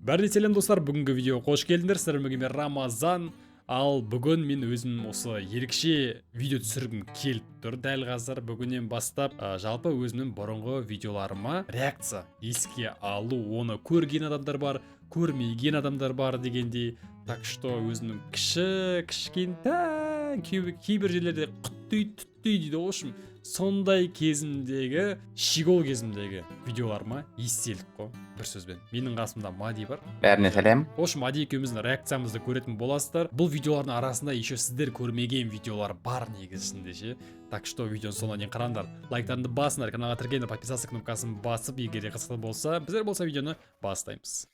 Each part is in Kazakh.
Бәріне сәлем, достар! Бүгінгі видеоға қош келдіңдер. Сіздермен бірге мен, Рамазан. Ал бүгін мен өзім осы ерекше видео түсіргім келіп тұр дәл қазір. Бүгіннен бастап жалпы өзімнің бұрынғы видеоларыма реакция, еске алу. Оны көрген адамдар бар, көрмеген адамдар бар дегендей. Так что өзімнің кіші кішкентай, кейбір жерлерде құттүй түттүй дейді ғой, в общем, сондай кезімдегі, щегол кезімдегі видеоларыма естелік қой бір сөзбен. Менің қасымда Мади бар. Бәріне сәлем. В общем, Мади екеуміздің реакциямызды көретін боласыздар. Бұл видеолардың арасында еще сіздер көрмеген видеолар бар негізінде ше. Так что видеоның соңына дейін қараңдар, лайктарыңды басыңдар, каналға тіркеліңдер, подписаться кнопкасын басып, егер де қызықты болса. Біздер болса видеоны бастаймыз.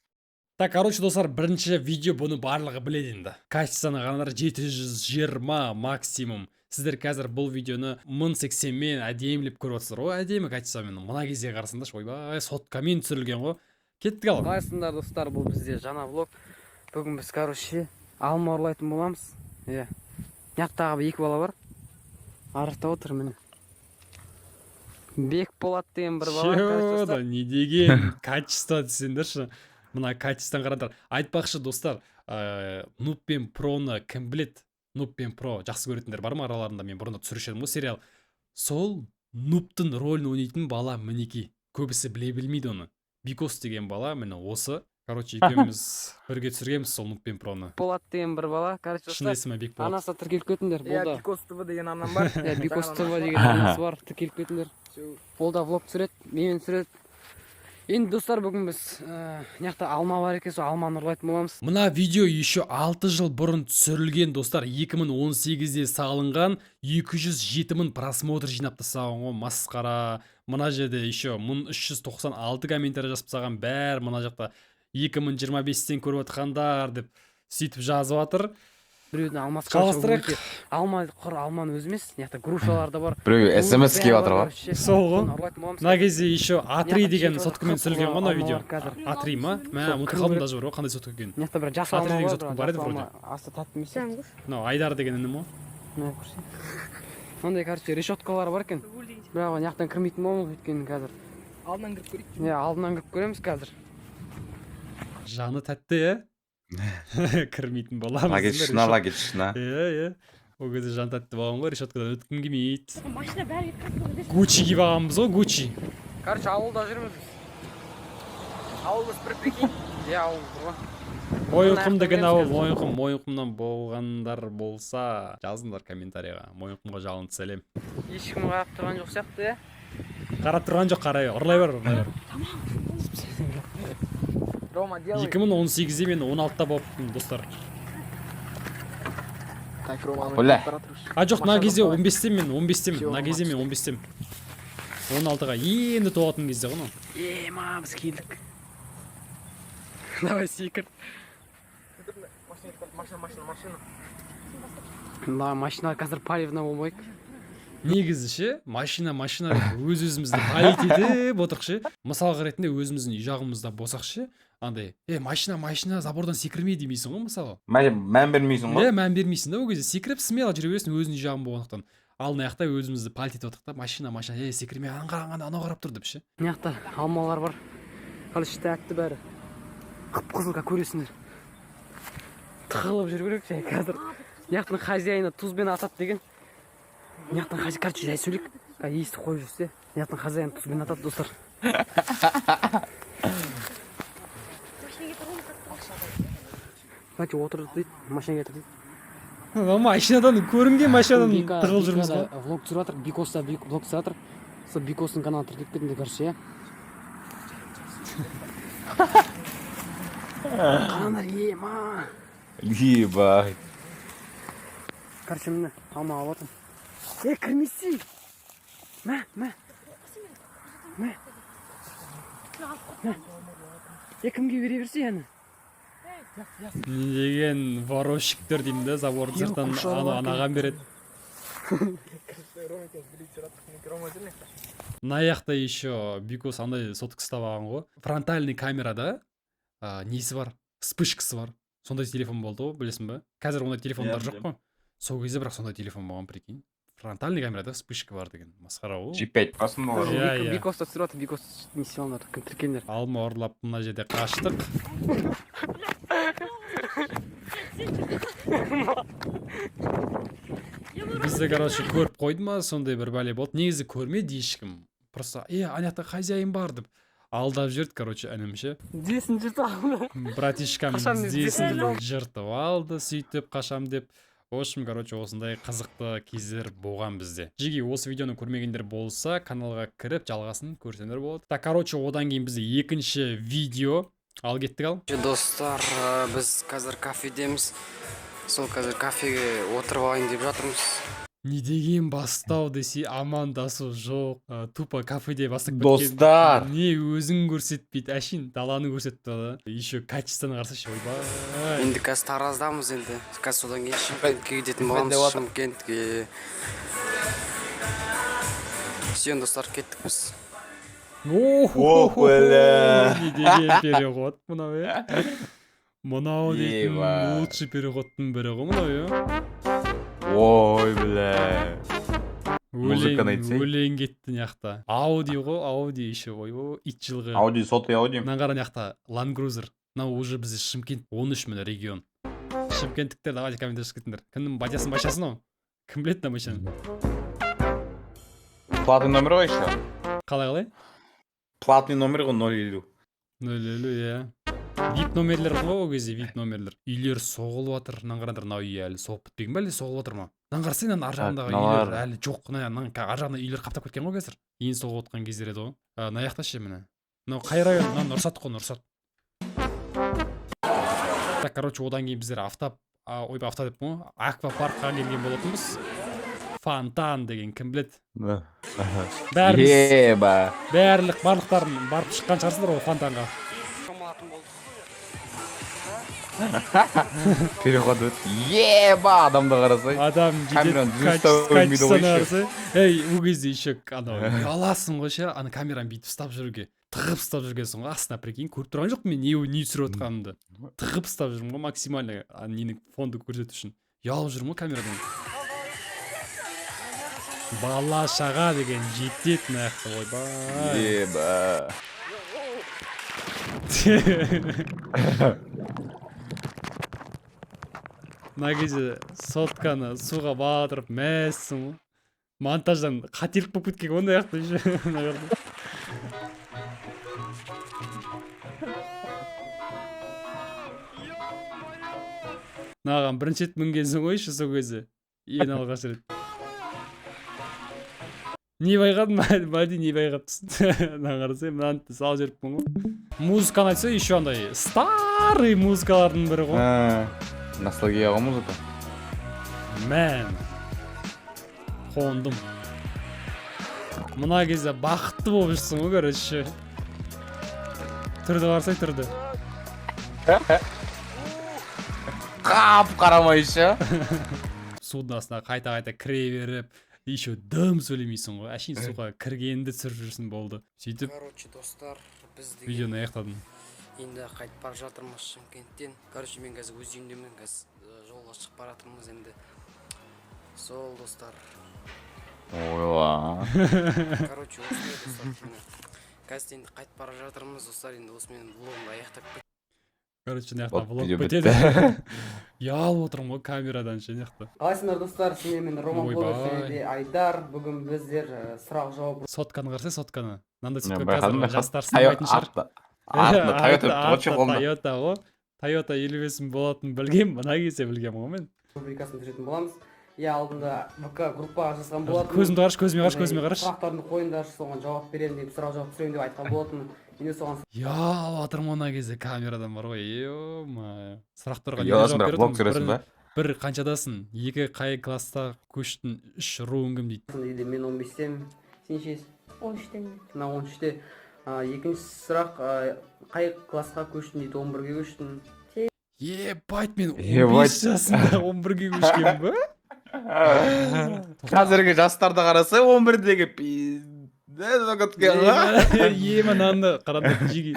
Так, короче, достар, бірінші видео. Бұны барлығы біледі енді. Качествоны қараңдар, 720 максимум. Сіздер қазір бұл видеоны 1080-мен әдемілеп көріп отырсыздар ғой, әдемі качествомен. Мына кезде қарасаңдаршы, ойбай, соткамен түсірілген ғой. Кеттік ал. Қалайсыңдар, достар? Бұл бізде жаңа влог. Бүгін біз, короче, алма ұрлайтын боламыз. Иә, мына жақтағы екі бала бар, ар жақта отыр, міне, Бекболат деген бір бала, короче, Чё, достар. Да не деген качество десеңдерші, мына качествоны қараңдар. Айтпақшы, достар, Нуб пен Проны кім біледі? Нуб пен Про жақсы көретіндер бар ма араларында? Мен бұрында түсіруші едім ғой сериал. Сол Нубтың рөлін ойнайтын бала мінекей, көбісі біле білмейді оны, Бикос деген бала, міне осы. Короче, екеуміз бірге түсіргенбіз сол Нуб пен Проны. Болат деген бір бала, короче, Шын достар. есімі Бекболат. Арнасына тіркеліп кетіңдер. Иә. Бұл да Бикос ТВ деген арнам бар. Иә, Бикос ТВ деген арнасы бар, тіркеліп кетіңдер. Ол да влог түсіреді, менімен түсіреді. Енді, достар, бүгін біз мына жақта алма бар екен, сол алманы ұрлайтын боламыз. Мына видео еще 6 жыл бұрын түсірілген, достар, 2018-де салынған, 207 мың просмотр жинап тастаған ғой, масқара. Мына жерде еще 1396 комментарий жазып тастаған бәрі. Мына жақта 2025-тен көріп жатқандар деп сөйтіп жазып жатыр. Біреудің алмасы Жалғастырайық. Өте алма, құр алманың өзі емес, мына жақта грушалар да бар. Біреу СМС келіп жатыр ғой. Короче, Сол ғой. соны ұрлайтын боламыз. Мына кезде еще А3 деген Мына жақта соткамен түсірілген ғой мына видео. алмалар қазір. А3 ма? Мә, Сол ұмытып кіру қалдым керек. даже бар ғой, қандай сотка екенін. Мына жақта бір жасыл А3 алма деген бар, сотка бар еді жасыл вроде. алма асы тәтті емес сияқты. Мынау Айдар деген інім ғой. Мына көрсең, мынандай, короче, решеткалар бар екен, бірақ мына жақтан кірмейтін боламыз, өйткені қазір Алдынан кіріп көрейік. Иә, алдынан кіріп көреміз қазір. Жаны тәтті, иә, кірмейтін боламыз. Логично, логично. Иә, ол кезде жан тәтті болған ғой, решеткадан өткім келмейді. Машина бәрі кетіп. Гуччи киіп алғанбыз ғой, Гуччи. Короче, ауылда жүрміз біз. Ауылымыз бір, прикинь. Иә, ауыл бір ғой. Мойынқұм деген Мына ауыл. жақтан. Мойынқұм. Мойынқұмнан болғандар болса, жазыңдар комментарийға. Мойынқұмға жалынды сәлем. Ешкім қарап тұрған жоқ сияқты, иә. Қарап тұрған жоқ, қарай, ұрлай бер, ұрлай бер. Рома, делай. 2018-де мен 16-та болыппын, достар. Так, Рома. Бля. А, жоқ, мына Машина кезде жоқ. 15-те, мен 15-темін. Всё, Мына кезде мен 15-темін, 16-ға енді толатын кезде ғой мынау. Ема, біз келдік, давай, секір. Машина, машина, машина. Мына машина қазір палевно болмайық. Негізі ше, машина, машина деп өз өзімізді палить етіп отырық ше. Мысалға ретінде, өзіміздің үй жағымызда болсақ ше, андай е, машина, машина, забордан секірме демейсің ғой мысалы. Мән бермейсің ғой. Иә, мән бермейсің да. Ол кезде секіріп, смело жүре бересің, өзіңнің үй жағың болғандықтан. Ал мына жақта өзімізді палить етіп отырық та: машина, машина, ей, секірме, ана қара, ана, анау қарап тұр деп ше. Мына жақта алмалар бар, короче, тәтті, бәрі қып қызыл, как көресіңдер. Тығылып жүру керек жай қазір. Мына жақтың хозяины тұзбен атады деген. Мына жақтың хозяин, короче, жай сөйлейік, қазір естіп қойып жүрсе. Мына жақтың хозяины тұзбен атады, достар. Машина кетіп қатты. Давайте, отырдық дейді, машина кетір дейді. Машинадан көрінген, машинадан Бика- тығылып жүрміз Бика ғой. Да влог түсіріп жатыр, Бикос та влог түсіріп жатыр. Сол Бикостың каналына тіркеліп кетіңдер, короче, иә. Қараңдар, ема. Ебать. Короче, міне, алма алып жатырмын. Е, кірмесей, мә, мә, мә, мә. Е, кімге бере берсе әні. Не деген воровщиктер деймін да, забордың Е, сыртынан куршалар ана бар. анаған береді. Рома екеуміз билет түсіріп жатырмық. Рома жүр мына. Мына жақта еще Бикос андай сотка ұстап алған ғой, фронтальный камерада несі бар, вспышкасы бар. Сондай телефон болды ғой, білесің ба? Қазір ондай телефондар Иә, жоқ қой. Сол кезде бірақ сондай телефон болған, прикинь. Фронтальный камерада вспышка бар деген масқара ғой. G5 басында бар. Иә. Бикоста түсіріп жатыр, Бикос не істей алыңдар, кім тіркеліңдер. Алма ұрлап, мына жерде қаштық. Бізді, короче, көріп қойды ма, сондай бір бәле болды. Негізі көрмеді ешкім, просто е, ана жақта хозяин бар деп алдап жіберді, короче, інім ше. Тізесін жыртып алды. Братишкам Қашам деп тізесін тізесін жыртып алды, сөйтіп қашам деп. В общем, короче, осындай қызықты кездер болған бізде. Жеге, осы видеоны көрмегендер болса, каналға кіріп, жалғасын көрсеңдер болады. Так, короче, одан кейін бізде екінші видео. Ал кеттік, ал. Достар, біз қазір кафедеміз. Сол қазір кафеге отырып алайын деп жатырмыз. Не деген бастау десе, амандасу жоқ. Тупо кафеде бастап кеткен. Достар. Не өзін көрсетпейді, әшейін даланы көрсетіп тұрады. Еще качествоны қарасайшы, ойбай. Енді қазір Тараздамыз, енді қазір содан кейін Шымкентке кететін боламыз. Деп жатыр. Шымкентке. Все, достар, кеттік біз. Ох, бля. Не деген переход мынау, иә? Мынау дейтін Ебать. лучший переходтың бірі ғой мынау, иә. Ой, бля. Музыканы Өлең, айтсай. өлең кетті мына жақта. Ауди ғой, Ауди еще, ойбой, ит жылғы. Ауди, сотый Ауди. Мынаны қара, мына жақта Land Cruiser. Мынау уже бізде Шымкент 13, міне, регион. Шымкенттіктер, давайте комментарий жазып кетіңдер. Кімнің батясын, башасын ол? Кім біледі мына машинаны? Платный номер ғой еще. Қалай, қалай? Платный номер ғой, 0,50. 0,50, иә. Вип номерлер ғой ол кезде, вип номерлер. Үйлер соғылып жатыр. Мынаны қараңдар, мынау үй әлі соғып бітпеген бе, әлде соғылып жатыр ма? Мынаны қарасай, мынаның ар жағындағы үйлер Мыналар. әлі жоқ. Мына мынаның ар жағында үйлер қаптап кеткен ғой қазір. Енді соғып жатқан кездер еді ғой. Мына жақта ше, міне. Мынау қай район? Мынау Нұрсат қой, Нұрсат. Так, короче, одан кейін біздер автоп, ойбай, авто деппін ғой. Аквапаркқа келген болатынбыз. Фонтан деген кім біледі? Бәріміз Еба. барлық барлықтарын барып шыққан шығарсыңдар ол фонтанға. Шомылатын болдық. Переход өт. Еба, адамды қарасай. Адам Камераны жетеді. жүз ұстап өлмейді ғой Качествоны еще. қарасай. Ей, ол кезде еще анау ұяласың ғой ше, ана камераны бүйтіп ұстап жүруге, тығып ұстап жүргенсің ғой астына, прикинь, көріп тұрған жоқпын мен не түсіріп жатқанымды. Тығып ұстап жүрмін ғой максимально, ана нені, фонды көрсету үшін. Ұялып жүрмін ғой камерадан. Бала шаға деген жетеді мына жақта, ойбай. Еба. Мына кезде сотканы суға батырып, мәзсің ғой. Монтаждан қателік болып кеткен ғой мына жақта еще, мына жерде. Мынаған бірінші рет мінгенсің ғой еще сол кезде, ең алғаш рет. Не байқадың, Мәди, не байқап тұрсың? Мынаны қарасай, мынаны салып жіберіппін ғой. Музыканы айтса, еще андай старый музыкалардың бірі ғой. Ностальгия ғой музыка. Мен қондым. Мына кезде бақытты болып жүрсің ғой, короче. Түрді қарасай, түрді. Қап қарамай еще. Судың астына қайта қайта кіре беріп, еще дым сөйлемейсің ғой, әшейін суға кіргенді түсіріп жүрсің, болды. Сөйтіп Короче, достар, біз деген видеоны аяқтадым. Енді қайтып бара жатырмыз Шымкенттен. Короче, мен қазір өз үйімдемін, қазір жолға шығып бара жатырмыз енді. Сол, достар. Ойла. Короче, осындай, достар, міне. Қазір енді қайтып бара жатырмыз, достар, енді осымен влогымды аяқтап Короче, мына жақта Вот, влог видео бітеді. бітті. Ұялып отырмын ғой камерадан ше мына жақта. Қалайсыңдар, достар? Сіздермен Роман Ойбай. Блогер және де Айдар. Бүгін біздер сұрақ жауап Сотканы қарасай, сотканы. Мынандай Мен сотка байқадым, қазір байқадым. жастар сынамайтын шығар. Артында Тойота тұр ғой Артында қолында. Тойота ғой. Тойота 55 болатынын білгем, мына кезде білгем ғой мен. Рубрикасын түсіретін боламыз. Иә, алдында ВК группаға жазған болатынмын. Көзімді қарашы, көзіме қарашы, көзіме қарашы. Сұрақтарыңды қойыңдаршы, соған жауап беремін деп, сұрақ жауап түсіремін деп айтқан болатынмын. Енді соған Ұялып жатырмын ана кезде камерадан бар ғой, е. Сұрақтарға не Ұяласың, жауап бірақ влог беріп түсіресің ба? Бір, қаншадасың? Екі, қай класста көштің? Үш, руың кім дейді. Дейді. Мен 15-темін, сен ше? 13-тен. Мына 13-те. Екінші сұрақ, қай классқа көштің дейді. 11-ге көштім. Ебать, мен 15 Ебать. жасымда 11-ге көшкенмін ба? Қазіргі жастарды қарасай, 11-дегі пиздец өткен ғой. Е, мынаны қараңдар, жиги.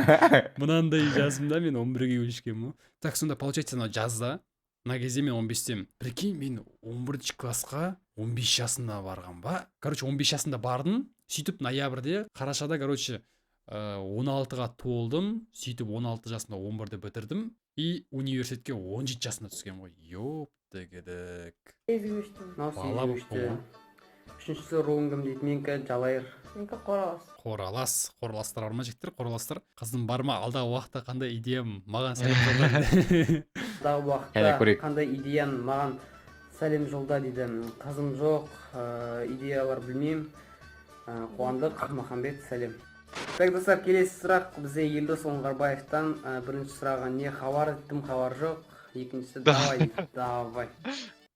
Мынандай жасымда мен 11-ге көшкенмін ғой. Так, сонда получается, анау жазда Мына кезде мен 15-темін. Прикинь, мен 11 классқа 15 жасымда барған ба? Короче, 15 жасымда бардым. Сөйтіп ноябрьде, қарашада, короче, 16-ға толдым. Сөйтіп 16 жасымда 11-ді бітірдім. И университетке 17 жасымда түскен ғой. Ёптегедік. Сегізге өштім. Мынау Бала сегізге болып өшті. қойған. Үшіншісі, руың кім дейді? Менікі Жалайыр. Менікі Қоралас. Қоралас, қораластар бар ма, жігіттер? Қораластар. Қызым бар ма? Алдағы уақытта қандай идеям? Маған сәлем жолда дейді. Алдағы Кәне, уақытта көрейік. қандай идеяң, маған сәлем жолда дейді. Қызым жоқ, идеялар білмеймін. Қуандық Махамбет, сәлем. Так, достар, келесі сұрақ бізде Елдос Оңғарбаевтан. Бірінші сұрағы: не хабар? Дым хабар жоқ. Екіншісі: давай дейді. Давай.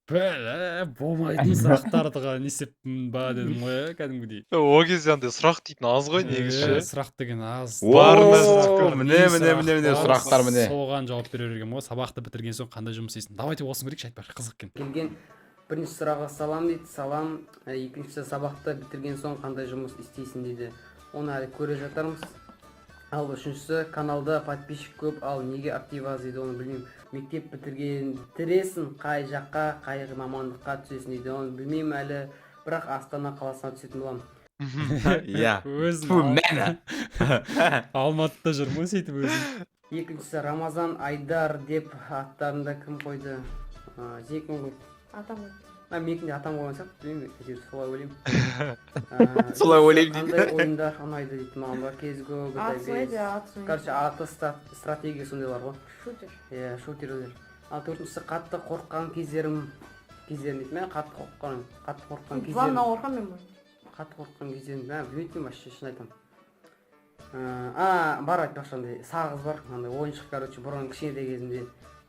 Бәле, болмайтын сұрақтарды не істеппін ба дедім ғой, иә, кәдімгідей. О кезде андай сұрақ дейтін аз ғой негізі Е, ше. сұрақ деген аз. О, Бар нәрсе. міне, міне, міне, міне, Сұрақ бар, сұрақтар міне. Соған жауап бере бергенмін ғой. Сабақты бітірген соң қандай жұмыс істейсің? Давайте осыны көрейікші, айтпақшы, қызық екен. Келген бірінші сұрағы: салам дейді. Салам. Екіншісі: сабақты бітірген соң қандай жұмыс істейсің дейді. Оны әлі көре жатармыз. Ал үшіншісі: каналда подписчик көп, ал неге актив аз дейді. Оны білмеймін. Мектеп бітірген бітіресің, қай жаққа, қай мамандыққа түсесің дейді. Оны білмеймін әлі, бірақ Астана қаласына түсетін боламын. Иә. Өзім Фу, мәні. Алматыда жүрмін ғой сөйтіп өзім. Екіншісі: Рамазан, Айдар деп аттарында кім қойды? Зекін қойды. Атам қойды. А, менікін де атам қойған сияқты, білмеймін, әйтеуір солай ойлаймын. Солай ойлаймын дейді. Қандай ойындар ұнайды дейді маған ба? CSGO, GTA Аты 5. еді, аты. Короче, аты стратегия сондайлар ғой. Шутер. Иә, шутерлер. Ал төртіншісі: қатты қорыққан кездерім дейді. Мен қатты қорыққан кездерім. Жыланнан қорқамын мен бұны. Қатты қорыққан кездерім, мә, білмейді екенмін вообще, шын айтамын. А, бар, айтпақшы, андай сағыз бар, андай ойыншық, короче, бұрын кішкентай кезімде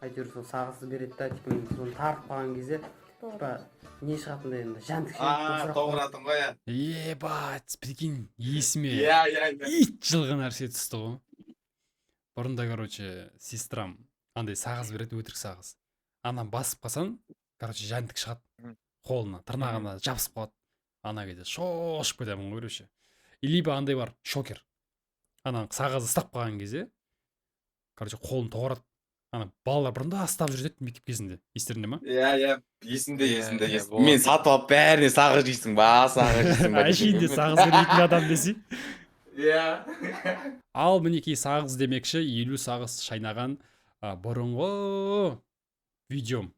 әйтеуір сол сағызды береді да, типа, мен соны тартып қалған кезде, типа, не шығатындай енді, жәндік ше. А, тоғыратын ғой, иә. Ебать, прикинь, есіме Иә, иә, иә. ит жылғы нәрсе түсті ғой. Бұрында, короче, сестрам андай сағыз береді, өтірік сағыз. Ана басып қалсаң, короче, жәндік шығады, қолына, тырнағына жабысып қалады. Ана кезде шошып кетемін ғой, короче. И либо андай бар, шокер. Ана сағызды ұстап қалған кезде, короче, қолын тоғырады. Ана балалар бұрында ұстап жүреді мектеп кезінде, естеріңде ма? Иә, есімде, Иә, есімде, иә, есімде. болады. Мен сатып алып, бәріне сағыз жейсің ба, сағыз жейсің ба? Әшейінде сағыз бермейтін адам десей. Иә. Ал мінекей, сағыз демекші, 50 сағыз шайнаған бұрынғы видеом.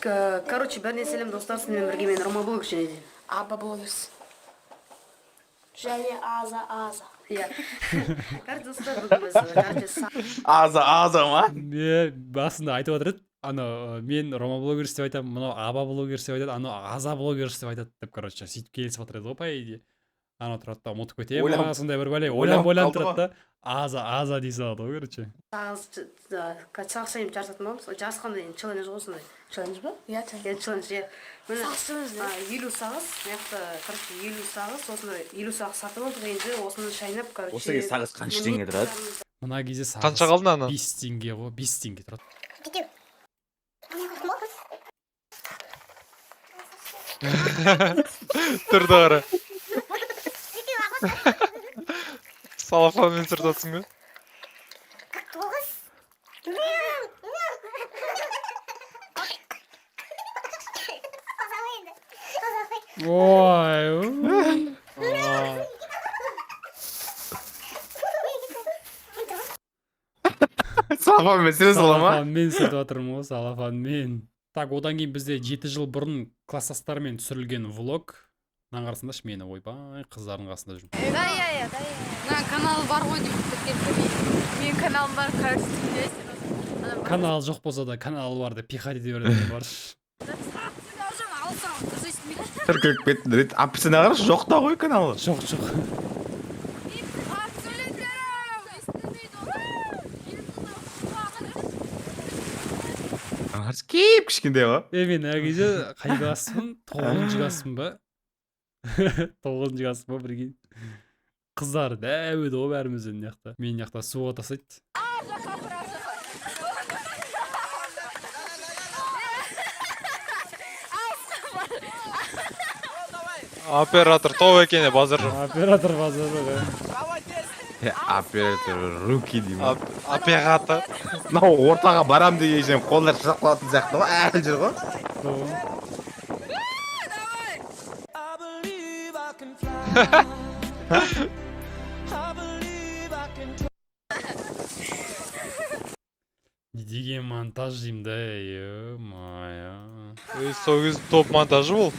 Короче, бәріне сәлем, достар! Сіздермен бірге мен, Рома Блог, және де Аба Блогерс. Және Аза Аза. Иә, короче, достар, бүгін біз, короче, Аза, аза ма? Е, басында айтып отыр еді анау, мен Рома Блогерс деп айтамын, мынау Аба Блогерс деп айтады, анау Аза Блогерс деп айтады деп, короче, сөйтіп келісіп жатыр еді ғой, по идее. Анау тұрады да, ұмытып кетемін Ойланып- ма, сондай бір бәле, ойланып ойланып ойланып қалды. тұрады да, Аза Аза дей салады ғой, короче. Сағыз шайнап жарысатын боламыз. Жарысқанда енді челлендж ғой сондай. Челлендж ба? Иә, челлендж. Иә, челлендж, иә. Міне, Сағыз челлендж. 50 сағыз мына жақта, короче, 50 сағыз, осыны, 50 сағыз сатып алдық, енді осыны шайнап, короче. Осы кезде сағыз қанша теңге тұрады? Мына кезде сағыз Қанша қалды ана? 5 теңге ғой, 5 теңге тұрады. Кетеу. Түрді қара. Салафанмен сүріп жатсың ба? 9. Ой. А, Салафанмен сүре сала ма? Салафанмен сүртіп жатырмын ғой, салафанмен. Так, одан кейін бізде 7 жыл бұрын класстастармен түсірілген влог. Мынаны қарасаңдаршы мені, ойбай, қыздардың қасында жүрмін. Да, иә, иә, да, иә. Мына канал бар ғой деп тіркеліп. Менің каналым бар, короче, тіркелесің. Канал жоқ болса да, канал бар деп пихать ете беретін бар. Алсаң, дұрыс естімейді. Тіркеліп кеттім дейді. Описание қарашы, жоқ та ғой каналы. Жоқ, жоқ. Естілмейді. Қарашы, кіп кішкентай ғой. Е, мен ана кезде қай класспын? Тоғызыншы класспын ба? Тоғызыншы класспын ба, прикинь. Қыздар дәу еді ғой бәрімізден мына жақта. Мені мына жақта суға тастайды. Оператор топ екен, е, базар жоқ. Оператор базар жоқ, е. Е, оператор руки деймін. Оператор. Мынау ортаға барам деген сен қолдар шыдап қалатын сияқты ғой, әлі жүр ғой. Не деген монтаж деймін да, ё-моё. Ей, сол кез топ монтажы бұл.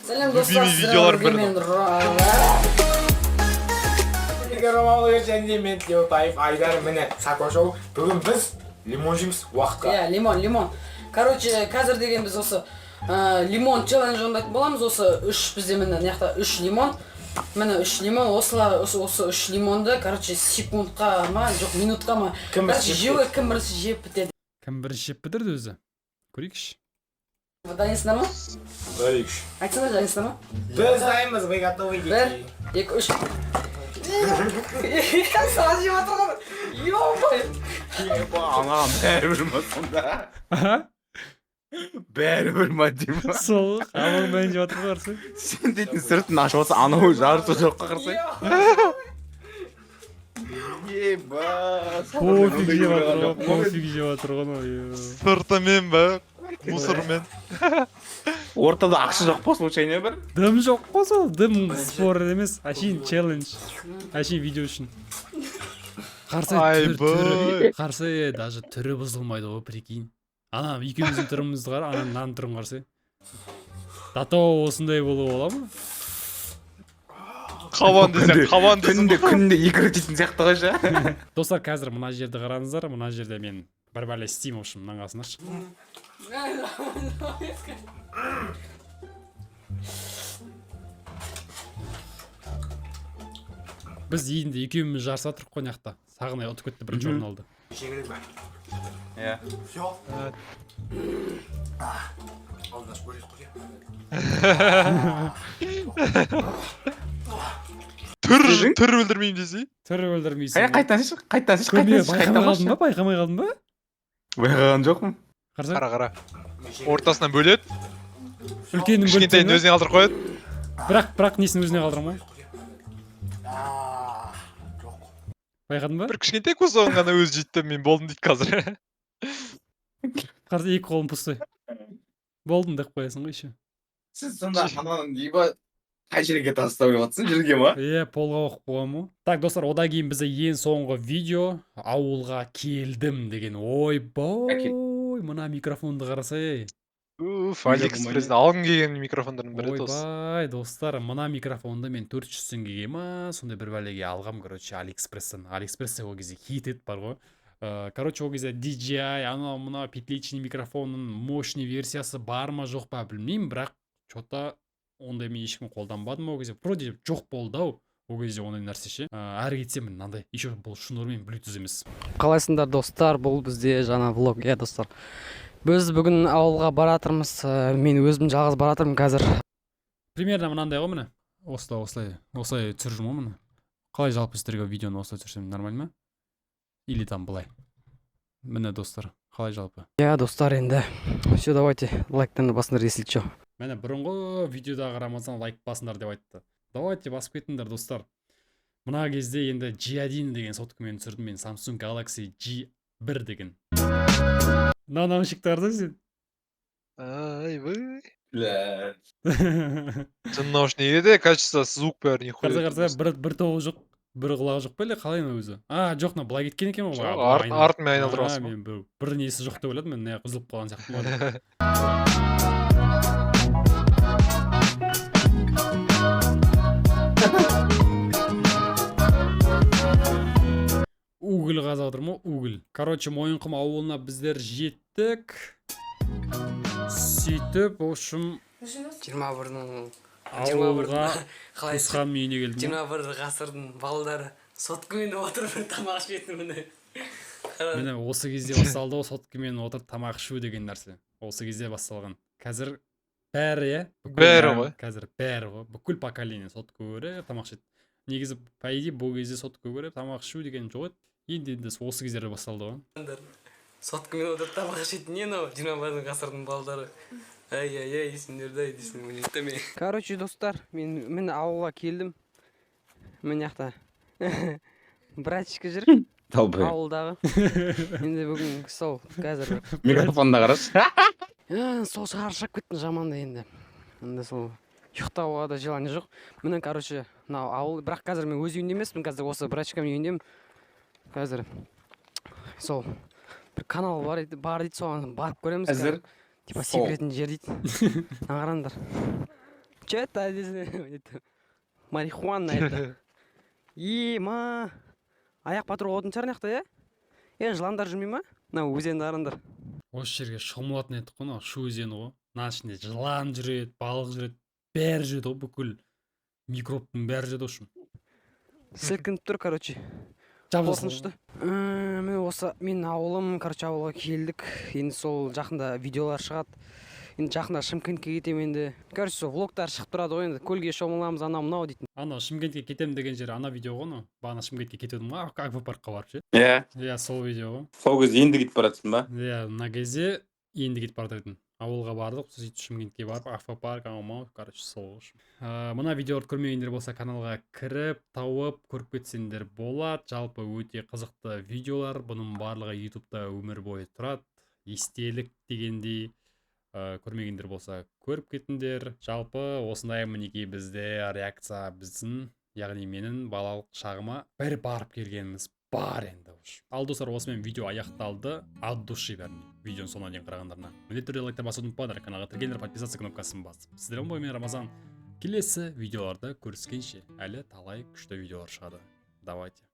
Сәлем, достар. Любимый видеолардың бірі. Мен Романович және мен, Тлеутаев Айдар, міне, Сако шоу. Бүгін біз лимон жейміз уақытқа. Иә, лимон, лимон. Короче, қазір деген біз осы лимон челлендж орындайтын боламыз. Осы үш бізде, міне, мына жақта үш лимон. Міне, үш лимон, осылар, осы үш лимонды, короче, секундқа ма, жоқ, минутқа ма. Кім Короче, бірінші жеу керек, кім бірінші жеп бітеді. Кім бірінші жеп бітірді өзі? Көрейікші. Дайынсыңдар ма? Бір, екі, үш. Айтсаңдар, дайынсыңдар ма? Біз дайынбыз, мы готовы. Бір, екі, үш. Саған жеп отырған. Ё-моё. Анаған бәрібір ма сонда? Бәрібір ма деймін. Сол, амалмен жеп жатыр ғой, қарасай. Сен дейтін сыртын ашып алса, анау жарысы жоққа қарасай. Еба. Пофиг жеп жатыр ғой, пофиг жеп жатыр ғой анау, ё. Сыртымен ба? Мусормен. Ортада ақша жоқ па случайно бір? Дым жоқ қой сол, дым спор емес, әшейін челлендж. Әшейін видео үшін. Қарасай, Айбай. түрі, қарасай, даже түрі бұзылмайды ғой, прикинь. Ана екеуміздің түрімізді қара, ана мынаның түрін қарасай. Дато осындай болуға бола ма? Қабан десең, қабан десең. Күнде екі рет жейтін сияқты ғой ше. Достар, қазір мына жерді қараңыздар, мына жерде мен бір бәле істеймін, в общем, мынаның қасына. Біз енді екеуміз жарысып жатырмық қой мына жақта. Сағынай ұтып кетті, бірінші орын алды. Жеңілді ме? Иә. Все. Алдына ашып көрсетіп қойсай. Түр өлдірмеймін десей. Түрі өлдірмейсің. Қай, қайтасыншы, қайтасыншы, Көрмей, қайтасыншы, байқамай қалдың қайтамашы. ба? Байқамай қалдың ба? Байқаған жоқпын. Қарасай, Қара, қара. Ортасынан бөледі, үлкенін бөліп кішкентайын тастайды ма? өзіне қалдырып қояды. Бірақ несін өзіне қалдыра ма? Байқадың ба? Бір кішкентай кусогын ғана өзі жейді де, мен болдым дейді қазір. Қараса, екі қолым пустой. Болдым деп қоясың ғой еще. Сіз сонда ананың либо қай жерге тастап жатсың, жерге ма? Е, полға оқып қойғанмын ғой. Так, достар, одан кейін бізде ең соңғы видео «Ауылға келдім» деген. Ойбой, мына микрофонды қарасай. Уф, Алиэкспресстен алғым келген микрофондардың бірі еді осы. Ойбай, достар, мына микрофонды мен 400 теңгеге ма, сондай бір бәлеге алғам, короче, Алиэкспресстен. Алиэкспрессте ол кезде хит еді бар ғой. Короче, ол кезде DJI, анау мынау петличный микрофонның мощный версиясы бар ма, жоқ па, білмеймін, бірақ че-то ондай мен ешкім қолданбадым ол кезде. Вроде жоқ болды ау ол кезде ондай нәрсе ше. Әрі кетсе, міне, мынандай. Еще бұл шнурмен, Bluetooth емес. Қалайсыңдар, достар? Бұл бізде жаңа влог, иә, достар. Біз бүгін ауылға баратырмыз. Мен өзім жалғыз баратырмын қазір. Примерно мынандай ғой, міне. Осылай, осылай, осылай түсіріп жүрмін ғой, міне. Қалай жалпы сіздерге видеоны осылай түсірсем нормально ма? Или там былай? Міне, достар, қалай жалпы? Иә, достар, енді все, давайте лайктан басыңдар, если че. Міне, бұрынғы видеодағы Рамазан лайк басыңдар деп айтты. Давайте басып кетіңдер, достар. Мына кезде енді G1 деген соткамен түсірдім мен, Samsung Galaxy G1 деген. Мына наушниктарды сен. Айбай. Бля. Жын наушник еді, качество, звук бәрі нихуя. Қараса, қараса, бір тобы жоқ, бір құлағы жоқ па или қалай мына өзі? А, жоқ, мына былай кеткен екен ғой. Жоқ, А, былай артымен айналдырып А, мен бір несі жоқ деп ойладым, мен мына жақ үзіліп қалған сияқты болды. Уголь қазып жатырмын ғой, уголь. Короче, Мойынқұм ауылына біздер жеттік. Сөйтіп, в общем, 21-нің ауылға, қалай туысқанымның үйіне келдім ғой. 21 ғасырдың балдары соткамен отырып тамақ ішетін, міне. Міне, осы кезде басталды ғой соткамен отырып тамақ ішу деген нәрсе. Осы кезде басталған. Қазір бәрі, иә, бүкіл Бәрі ғой. Қазір бәрі ғой, бүкіл поколение сотка көріп тамақ ішеді. Негізі, по идее, бұл кезде сотка көріп тамақ ішу деген жоқ еді. Енді осы кездерде басталды ғой. Соткамен отырып тамақ ішетін не мынау 21 ғасырдың балдары, ай ай ай, сендерді ай дейсің ойлайды. Короче, достар, мен міне ауылға келдім. Мына жақта братишка жүр. Долбоеб. Ауылдағы. Енді бүгін сол қазір Микрофонда қарашы. Сол шаршап кеттім жаман да енді. Енді сол ұйықтауға да желание жоқ. Міне, короче, мынау ауыл, бірақ қазір мен өз үйімде емеспін, қазір осы братишкамның үйіндемін. Қазір сол бір канал бар еді, бар дейді, соған барып көреміз. Қазір типа сол. Секретный жер дейді. Мына қараңдар. Че это здесь? Это марихуана это. Ема. Аяқ батыруға болатын шығар мына жақта, иә? Е, жыландар жүрмей ма? Мына өзенді қараңдар. Осы жерге шомылатын едік қой, мынау Шу өзені ғой. Мына ішінде жылан жүреді, балық жүреді, бәрі жүреді ғой, бүкіл микробтың бәрі жүреді, в общем. Сілкініп тұр, короче. Жап-жасыл. Қорқынышты. Міне, осы менің ауылым, короче, ауылға келдік. Енді сол жақында видеолар шығады. Енді жақында Шымкентке кетемін енді. Короче, сол влогтар шығып тұрады ғой енді. Көлге шомыламыз, анау мынау дейтін. Анау Шымкентке кетемін деген жері ана видео ғой, анау бағана Шымкентке кетіп ғой, аквапаркқа барып ше. Иә. Иә, сол видео ғой. Сол кезде енді кетіп бара жатсың ба? Иә, мына кезде енді кетіп бара жатыр едім. Ауылға бардық, сөйтіп Шымкентке барып, аквапарк, анау мынау, короче, сол, в общем. Мына видеоларды көрмегендер болса, каналға кіріп, тауып көріп кетсеңдер болады. Жалпы өте қызықты видеолар, бұның барлығы Ютубта өмір бойы тұрады, естелік дегендей. Көрмегендер болса, көріп кетіңдер. Жалпы осындай, мінекей, бізде реакция, біздің, яғни менің балалық шағыма бір барып келгеніміз бар енді, в общем. Ал, достар, осымен видео аяқталды. От души бәріне, видеоның соңына дейін қарағандарына міндетті түрде лайктар басуды ұмытпаңдар, каналға тіркеліңдер, подписаться кнопкасын басып. Сіздермен болған мен, Рамазан. Келесі видеоларда көріскенше. Әлі талай күшті видеолар шығады. Давайте.